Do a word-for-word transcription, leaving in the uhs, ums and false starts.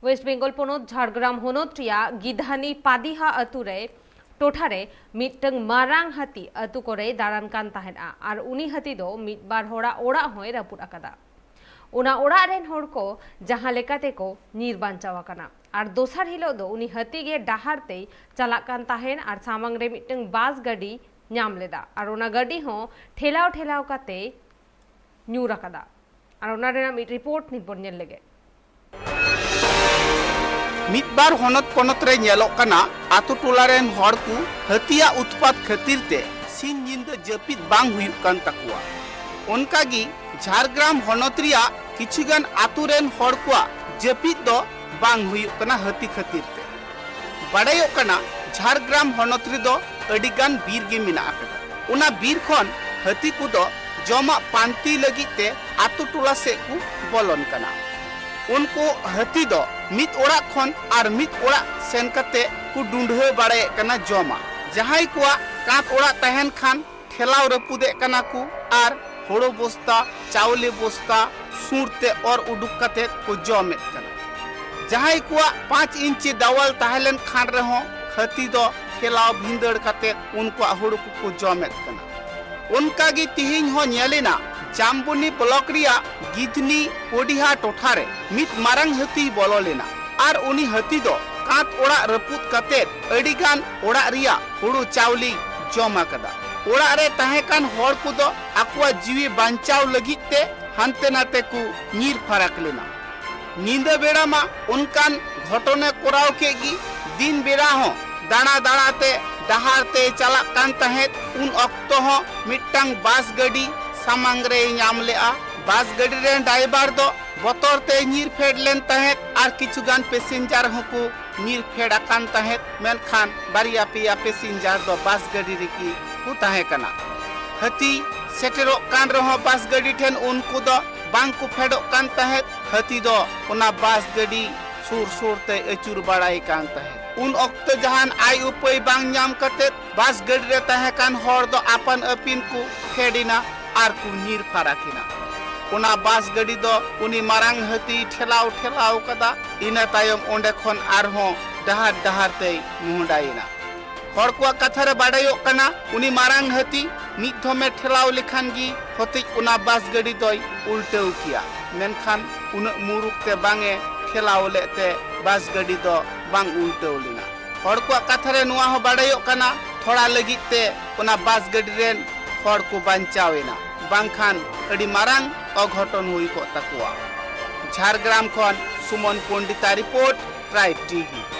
West Bengal ᱯᱚᱱᱚᱛ ᱡᱷᱟᱲᱜᱨᱟᱢ ᱦᱚᱱᱚᱛ ᱨᱮᱭᱟᱜ ᱜᱤᱫᱷᱟᱱᱤ ᱯᱟᱫᱤᱦᱟ ᱟᱹᱛᱩ ᱨᱮ, ᱴᱚᱴᱷᱟ ᱨᱮ ᱢᱤᱫᱴᱟᱝ ᱢᱟᱨᱟᱝ ᱦᱟᱹᱛᱤ ᱟᱹᱛᱩ ᱠᱚᱨᱮᱭ ᱫᱟᱬᱟᱱ ᱠᱟᱱ ᱛᱟᱦᱮᱸᱫᱼᱟ ᱟᱨ ᱩᱱᱤ ᱦᱟᱹᱛᱤ ᱫᱚ ᱢᱤᱫ ᱵᱟᱨ ᱦᱚᱲᱟᱜ ᱚᱲᱟᱜ ᱦᱚᱸᱭ ᱨᱟᱹᱯᱩᱫ ᱟᱠᱟᱫᱟ᱾ ᱚᱱᱟ ᱚᱲᱟᱜ ᱨᱮᱱ ᱦᱚᱲ ᱠᱚ ᱡᱟᱦᱟᱸ ᱞᱮᱠᱟ ᱛᱮᱠᱚ ᱧᱤᱨ ᱵᱟᱧᱪᱟᱣ ᱟᱠᱟᱱᱟ᱾ ᱟᱨ ᱫᱚᱥᱟᱨ ᱦᱤᱞᱳᱜ ᱫᱚ ᱩᱱᱤ ᱦᱟᱹᱛᱤ ᱜᱮ ᱰᱟᱦᱟᱨ ᱛᱮᱭ ᱪᱟᱞᱟᱜ ᱠᱟᱱ ᱛᱟᱦᱮᱸᱱ ᱟᱨ ᱥᱟᱢᱟᱝ ᱨᱮ ᱢᱤᱫᱴᱟᱝ ᱵᱟᱥ ᱜᱟᱹᱰᱤ ᱧᱟᱢ ᱞᱮᱫᱟ ᱟᱨ ᱚᱱᱟ ᱜᱟᱹᱰᱤ ᱦᱚᱸ ᱴᱷᱮᱞᱟᱣ ᱴᱷᱮᱞᱟᱣ ᱠᱟᱛᱮᱭ ᱧᱩᱨ ᱟᱠᱟᱫᱟ᱾ ᱟᱨ ᱚᱱᱟ ᱨᱮᱱᱟᱜ ᱢᱤᱫ ᱨᱤᱯᱳᱨᱴ ᱱᱤᱛ ᱵᱚᱱ ᱧᱮᱞ ᱞᱮᱜᱮ᱾ ᱢᱤᱫ ᱵᱟᱨ ᱦᱚᱱᱚᱛ ᱯᱚᱱᱚᱛ ᱨᱮ ᱧᱮᱞᱚᱜ ᱠᱟᱱᱟ, ᱟᱛᱳ ᱴᱚᱞᱟ ᱨᱮᱱ ᱦᱚᱲ ᱠᱚ ᱦᱟᱹᱛᱤᱭᱟᱜ ᱩᱛᱯᱟᱛ ᱠᱷᱟᱹᱛᱤᱨ ᱛᱮ ᱥᱤᱧ ᱧᱤᱫᱟᱹ ᱡᱟᱹᱯᱤᱫ ᱵᱟᱝ ᱦᱩᱭᱩᱜ ᱠᱟᱱ ᱛᱟᱠᱚᱣᱟ᱾ ᱚᱱᱠᱟ ᱜᱮ ᱡᱷᱟᱲᱜᱨᱟᱢ ᱦᱚᱱᱚᱛ ᱨᱮᱭᱟᱜ ᱠᱤᱪᱷᱩ ᱜᱟᱱ ᱟᱛᱳ ᱨᱮᱱ ᱦᱚᱲ ᱠᱚᱣᱟᱜ ᱡᱟᱹᱯᱤᱫ ᱫᱚ ᱵᱟᱝ ᱦᱩᱭᱩᱜ ᱠᱟᱱᱟ ᱦᱟᱹᱛᱤ ᱠᱷᱟᱹᱛᱤᱨ ᱛᱮ᱾ ᱵᱟᱰᱟᱭᱚᱜ ᱠᱟᱱᱟ, ᱡᱷᱟᱲᱜᱨᱟᱢ ᱦᱚᱱᱚᱛ ᱨᱮᱫᱚ ᱟᱹᱰᱤ ᱜᱟᱱ ᱵᱤᱨ ᱜᱮ ᱢᱮᱱᱟᱜ ᱟᱠᱟᱫᱟ᱾ ᱚᱱᱟ ᱵᱤᱨ ᱠᱷᱚᱱ ᱦᱟᱹᱛᱤ ᱠᱚᱫᱚ ᱡᱚᱢᱟᱜ ᱯᱟᱱᱛᱮ ᱞᱟᱹᱜᱤᱫ ᱛᱮ ᱟᱛᱳ ᱴᱚᱞᱟ ᱥᱮᱫ ᱠᱚ ᱵᱚᱞᱚᱱ ᱠᱟᱱᱟ᱾ ᱩᱱᱠᱩ ᱦᱟᱹᱛᱤ ᱫᱚ ᱢᱤᱫ ᱚᱲᱟᱜ ᱠᱷᱚᱱ ᱟᱨ ᱢᱤᱫ ᱚᱲᱟᱜ ᱥᱮᱱ ᱠᱟᱛᱮ ᱠᱚ ᱰᱩᱸᱰᱷᱟᱹ ᱵᱟᱲᱟᱭᱮᱫ ᱠᱟᱱᱟ ᱡᱚᱢᱟᱜ᱾ ᱡᱟᱦᱟᱸᱭ ᱠᱚᱣᱟᱜ ᱠᱟᱸᱛ ᱚᱲᱟᱜ ᱛᱟᱦᱮᱱ ᱠᱷᱟᱱ ᱴᱷᱮᱞᱟᱣ ᱨᱟᱹᱯᱩᱫᱮᱫ ᱠᱟᱱᱟ ᱠᱚ ᱟᱨ ᱦᱳᱲᱳ ᱵᱚᱥᱛᱟ, ᱪᱟᱣᱞᱮ ᱵᱚᱥᱛᱟ ᱥᱩᱨ ᱛᱮ ᱚᱨ ᱩᱰᱩᱠ ᱠᱟᱛᱮ ᱠᱚ ᱡᱚᱢᱮᱫ ᱠᱟᱱᱟ᱾ ᱡᱟᱦᱟᱸᱭ ᱠᱚᱣᱟᱜ ᱯᱟᱸᱪ ᱤᱧᱪᱤ ᱫᱟᱣᱟᱞ ᱛᱟᱦᱮᱸ ᱞᱮᱱ ᱠᱷᱟᱱ ᱨᱮᱦᱚᱸ ᱦᱟᱹᱛᱤ ᱫᱚ ᱴᱷᱮᱞᱟᱣ ᱵᱷᱤᱸᱫᱟᱹᱲ ᱠᱟᱛᱮ ᱩᱱᱠᱩᱣᱟᱜ ᱦᱳᱲᱳ ᱠᱚᱠᱚ ᱡᱚᱢᱮᱫ ᱠᱟᱱᱟ᱾ ᱚᱱᱠᱟ ᱜᱮ ᱛᱤᱦᱤᱧ ᱦᱚᱸ ᱧᱮᱞ ᱮᱱᱟ, ᱡᱟᱢᱵᱚᱱᱤ ᱵᱞᱚᱠ ᱨᱮᱭᱟᱜ ᱜᱤᱫᱷᱱᱤ ᱯᱚᱰᱤᱦᱟ ᱴᱚᱴᱷᱟ ᱨᱮ ᱢᱤᱫ ᱢᱟᱨᱟᱝ ᱦᱟᱹᱛᱤᱭ ᱵᱚᱞᱚ ᱞᱮᱱᱟ ᱟᱨ ᱩᱱᱤ ᱦᱟᱹᱛᱤ ᱫᱚ ᱠᱟᱸᱛ ᱚᱲᱟᱜ ᱨᱟᱹᱯᱩᱫ ᱠᱟᱛᱮ ᱟᱹᱰᱤ ᱜᱟᱱ ᱚᱲᱟᱜ ᱨᱮᱭᱟᱜ ᱦᱳᱲᱳ ᱪᱟᱣᱞᱮᱭ ᱡᱚᱢ ᱟᱠᱟᱫᱟ᱾ ᱚᱲᱟᱜ ᱨᱮ ᱛᱟᱦᱮᱸ ᱠᱟᱱ ᱦᱚᱲ ᱠᱚᱫᱚ ᱟᱠᱚᱣᱟᱜ ᱡᱤᱣᱤ ᱵᱟᱧᱪᱟᱣ ᱞᱟᱹᱜᱤᱫ ᱛᱮ ᱦᱟᱱᱛᱮ ᱱᱟᱛᱮ ᱠᱚ ᱧᱤᱨ ᱯᱷᱟᱨᱟᱠ ᱞᱮᱱᱟ᱾ ᱧᱤᱫᱟᱹ ᱵᱮᱲᱟ ᱢᱟ ᱚᱱᱠᱟᱱ ᱜᱷᱚᱴᱚᱱᱮ ᱠᱚᱨᱟᱣ ᱠᱮᱫ ᱜᱮ᱾ ᱫᱤᱱ ᱵᱮᱲᱟ ᱦᱚᱸ ᱫᱟᱬᱟ ᱫᱟᱬᱟ ᱛᱮ ᱰᱟᱦᱟᱨ ᱛᱮᱭ ᱪᱟᱞᱟᱜ ᱠᱟᱱ ᱛᱟᱦᱮᱸᱫ᱾ ᱩᱱ ᱚᱠᱛᱚ ᱦᱚᱸ ᱢᱤᱫᱴᱟᱝ ᱵᱟᱥ ᱜᱟᱹᱰᱤ ᱥᱟᱢᱟᱝ ᱨᱮᱭ ᱧᱟᱢ ᱞᱮᱫᱼᱟ᱾ ᱵᱟᱥ ᱜᱟᱹᱰᱤ ᱨᱮᱱ ᱰᱟᱭᱵᱟᱨ ᱫᱚ ᱵᱚᱛᱚᱨ ᱛᱮᱭ ᱧᱤᱨ ᱯᱷᱮᱰ ᱞᱮᱱ ᱛᱟᱦᱮᱸᱫ ᱟᱨ ᱠᱤᱪᱷᱩ ᱜᱟᱱ ᱯᱮᱥᱮᱧᱡᱟᱨ ᱦᱚᱸᱠᱚ ᱧᱤᱨ ᱯᱷᱮᱰ ᱟᱠᱟᱱ ᱛᱟᱦᱮᱸᱫ, ᱢᱮᱱᱠᱷᱟᱱ ᱵᱟᱨᱭᱟ ᱯᱮᱭᱟ ᱯᱮᱥᱮᱧᱡᱟᱨ ᱫᱚ ᱵᱟᱥ ᱜᱟᱹᱰᱤ ᱨᱮᱜᱮ ᱠᱚ ᱛᱟᱦᱮᱸ ᱠᱟᱱᱟ᱾ ᱦᱟᱹᱛᱤ ᱥᱮᱴᱮᱨᱚᱜ ᱠᱟᱱ ᱨᱮᱦᱚᱸ ᱵᱟᱥ ᱜᱟᱹᱰᱤ ᱴᱷᱮᱱ ᱩᱱᱠᱩ ᱫᱚ ᱵᱟᱝ ᱠᱚ ᱯᱷᱮᱰᱚᱜ ᱠᱟᱱ ᱛᱟᱦᱮᱸᱫ᱾ ᱦᱟᱹᱛᱤ ᱫᱚ ᱚᱱᱟ ᱵᱟᱥ ᱜᱟᱹᱰᱤ ᱥᱩᱨ ᱥᱩᱨ ᱛᱮᱭ ᱟᱹᱪᱩᱨ ᱵᱟᱲᱟᱭ ᱠᱟᱱ ᱛᱟᱦᱮᱸᱫ᱾ ᱩᱱ ᱚᱠᱛᱚ ᱡᱟᱦᱟᱱ ᱟᱭ ᱩᱯᱟᱹᱭ ᱵᱟᱝ ᱧᱟᱢ ᱠᱟᱛᱮᱫ ᱵᱟᱥ ᱜᱟᱹᱰᱤ ᱨᱮ ᱛᱟᱦᱮᱸ ᱠᱟᱱ ᱦᱚᱲ ᱫᱚ ᱟᱯᱟᱱ ᱟᱹᱯᱤᱱ ᱠᱚ ᱯᱷᱮᱰ ᱮᱱᱟ ᱟᱨ ᱠᱚ ᱧᱤᱨ ᱯᱷᱟᱨᱟᱠ ᱮᱱᱟ᱾ ᱚᱱᱟ ᱵᱟᱥ ᱜᱟᱹᱰᱤ ᱫᱚ ᱩᱱᱤ ᱢᱟᱨᱟᱝ ᱦᱟᱹᱛᱤᱭ ᱴᱷᱮᱞᱟᱣ ᱴᱷᱮᱞᱟᱣ ᱠᱟᱫᱟ᱾ ᱤᱱᱟᱹ ᱛᱟᱭᱚᱢ ᱚᱸᱰᱮ ᱠᱷᱚᱱ ᱟᱨᱦᱚᱸ ᱰᱟᱦᱟᱨ ᱰᱟᱦᱟᱨ ᱛᱮᱭ ᱢᱚᱦᱰᱟᱭᱮᱱᱟ᱾ ᱦᱚᱲ ᱠᱚᱣᱟᱜ ᱠᱟᱛᱷᱟ ᱨᱮ ᱵᱟᱰᱟᱭᱚᱜ ᱠᱟᱱᱟ, ᱩᱱᱤ ᱢᱟᱨᱟᱝ ᱦᱟᱹᱛᱤ ᱢᱤᱫ ᱫᱷᱚᱢᱮ ᱴᱷᱮᱞᱟᱣ ᱞᱮᱠᱷᱟᱱ ᱜᱮ ᱦᱚᱛᱮᱡ ᱚᱱᱟ ᱵᱟᱥ ᱜᱟᱹᱰᱤ ᱫᱚᱭ ᱩᱞᱴᱟᱹᱣ ᱠᱮᱭᱟ, ᱢᱮᱱᱠᱷᱟᱱ ᱩᱱᱟᱹᱜ ᱢᱩᱨᱩᱠ ᱛᱮ ᱵᱟᱝ ᱮ ᱴᱷᱮᱞᱟᱣ ᱞᱮᱫ ᱛᱮ ᱵᱟᱥ ᱜᱟᱹᱰᱤ ᱫᱚ ᱵᱟᱝ ᱩᱞᱴᱟᱹᱣ ᱞᱮᱱᱟ᱾ ᱦᱚᱲ ᱠᱚᱣᱟᱜ ᱠᱟᱛᱷᱟ ᱨᱮ ᱱᱚᱣᱟ ᱦᱚᱸ ᱵᱟᱰᱟᱭᱚᱜ ᱠᱟᱱᱟ, ᱛᱷᱚᱲᱟ ᱞᱟᱹᱜᱤᱫ ᱛᱮ ᱚᱱᱟ ᱵᱟᱥ ᱜᱟᱹᱰᱤ ᱨᱮᱱ ᱦᱚᱲ ᱠᱚ ᱵᱟᱧᱪᱟᱣ ᱮᱱᱟ, ᱵᱟᱝᱠᱷᱟᱱ ᱟᱹᱰᱤ ᱢᱟᱨᱟᱝ ᱚᱜᱷᱚᱴᱚᱱ ᱦᱩᱭ ᱠᱚᱜ ᱛᱟᱠᱚᱣᱟ᱾ ᱡᱷᱟᱲᱜᱨᱟᱢ ᱠᱷᱚᱱ ᱥᱩᱢᱚᱱ ᱯᱚᱱᱰᱤᱛᱟ ᱨᱤᱯᱳᱨᱴ, ᱴᱨᱟᱭᱤᱵ ᱴᱤᱵᱷᱤ᱾